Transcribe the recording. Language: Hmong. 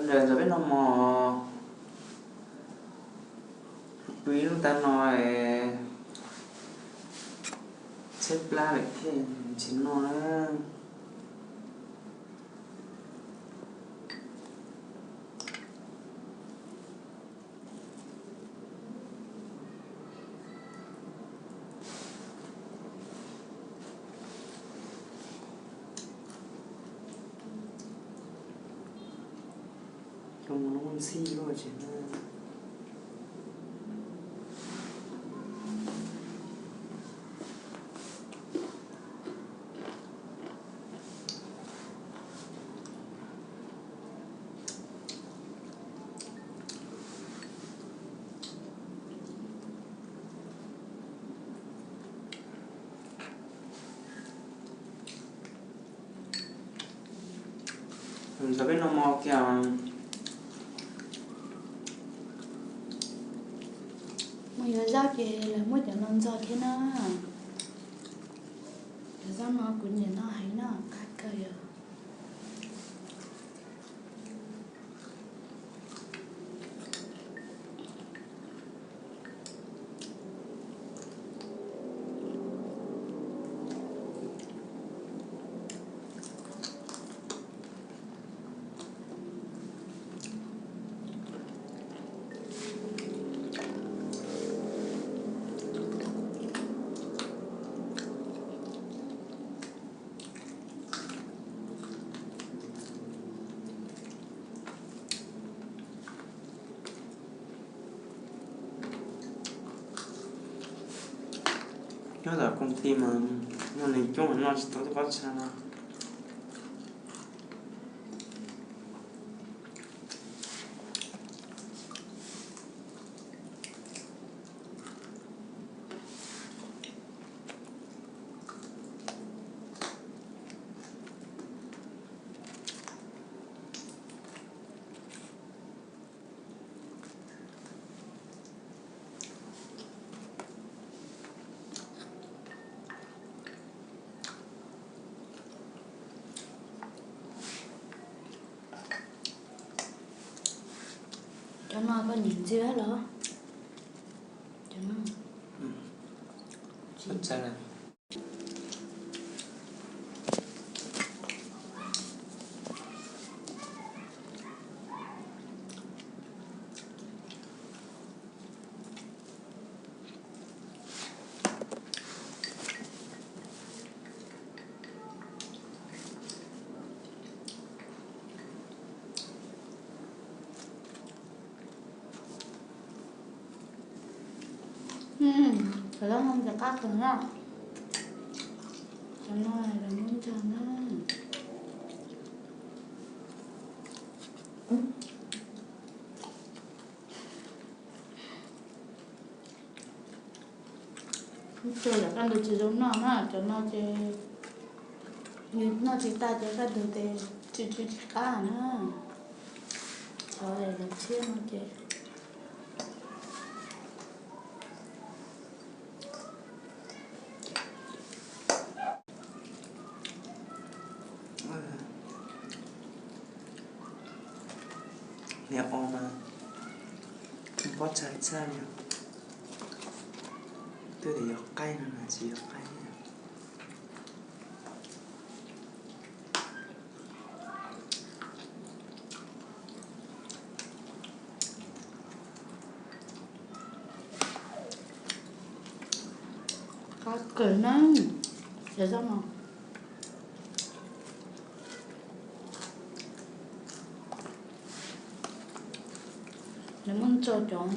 Ntawm ntxov peb noj mov pw ib lub tag no, tshaib plab lawm thiaj tsis noj na. Cov mov no muaj ntxhib luaj tsis na. Ntxov peb noj mov kiag. Muaj yuav zaub ces lawv muab cov no ntxo thiab na. Cov zaub no kuv nyiam noj heev na, qab kawg yom. Nyob tom koom ti mas muaj neeg coob noj tsis tau tej pob txha no. Cov no koj nyiam ntxiv los? Cov no. Cov no ces qab kawg na. Cov no lawv muab ntxo na. Ib tug yog kaj ntug tsis zoo noj na, cov no ces yus noj tsis tag ces kaj ntug ces tsw tsw tsis qab na. Cov lawv tshiab no ces niag o mas pob txha txaj li, twb tias yog qaib no mas tsis yog qaib. Qab kawg na, cov zaub no. Lawv muab ntxo cov